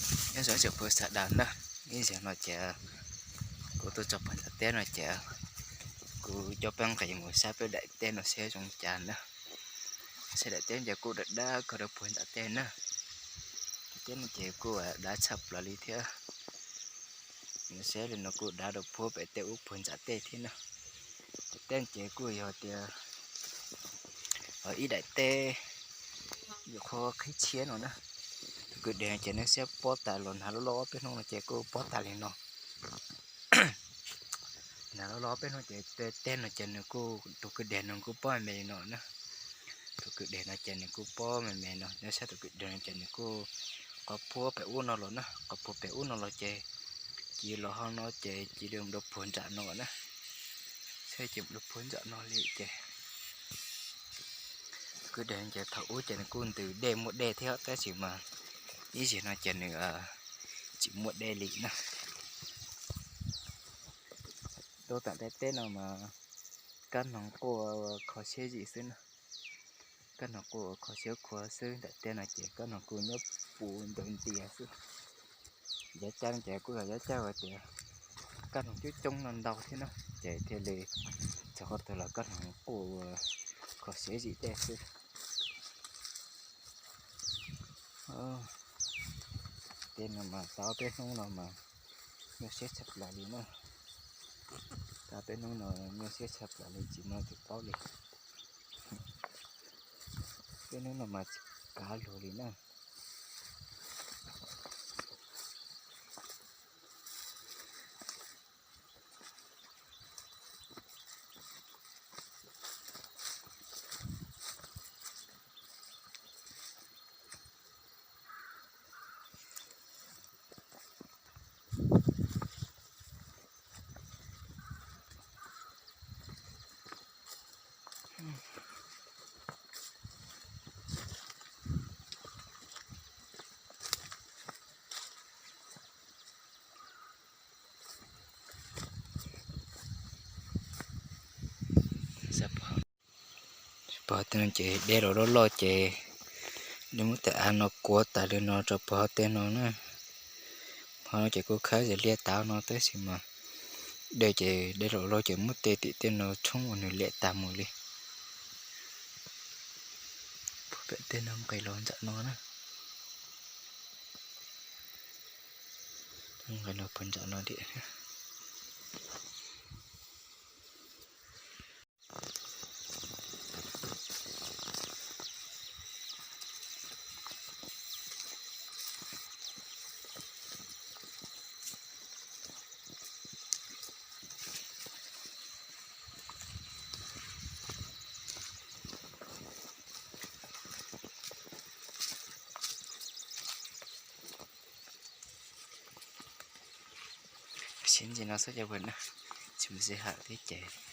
Nyob zoo tsoom phooj ywg sawv daws na, ib zaug no ces kuv tuaj txog puag nram teb no ces kuv coj peb nqis mus saib peb daim teb no seb zoo cas na. Saib daim teb ces kuj dav dav kawg rau puag nram teb na. Daim teb no ces kuj dav tshaj plaws li thiab. Seb li no kuj dav rau puag pem tej ub puag nram teb thiab na. Daim teb ces kuj yog tias ib daim teb yuav qhuav qhib tshiab no na. Tus kwj deg no ces nej saib pob tas los nag loj loj peb hnub no ces kuj pob tas li no. Nag loj loj peb hnub ces tej teb no ces nws kuj, tus kwj deg no kuj pob me me li no na. Tus kwj deg no ces nws kuj pob me me no, nej saib tus kwj deg no ces nws kuj qhuav puag pem ub no los na, qhuav puag pem ub no los ces cia li los ho no ces cia li mus rau puag nram no na. Saib ces mus rau puag nram no li ces kwj deg ces thaum ub ces nws kuj ntws dej muaj dej thiab tab sis mas ib zaug no ces nws tsis muaj dej li na. Tuaj tom daim teb no mas kab noog quaj kho siab zim xwb na. Kab noog quaj kho siab khuav xwb, daim teb no ces kab noog kuj nyob puv ntawd ntias xwb. Yav caj no ces kuj yog yav caj uas tias kab noog coob coob no ntau thiab na, ces thiaj li txog qhov twg los kab noog quaj ua kho siab zim tej xwb. Tej no mas tau peb hnub no mas nyuaj siab tshaj plaws li na. Tau peb hnub no nyuaj siab tshaj plaws li tsis muaj leej twg paub li. Peb hnub no mas tsis kav luag li na. Pog tej no ces dej los loj loj ces nws muab tej av no kuav tas li no rau pog tej no na. Ho no ces kuj khab zim liaj tav no tab sis mas dej ces dej los loj ces muab tej tim tej no tshoob ua nws liam tas mus li. Pog pem tej no nqis los nram no na. Nqis los pog nram no thiab. Sib ntsis no xwb ces ua na, tsis muaj sij hawm thiab ces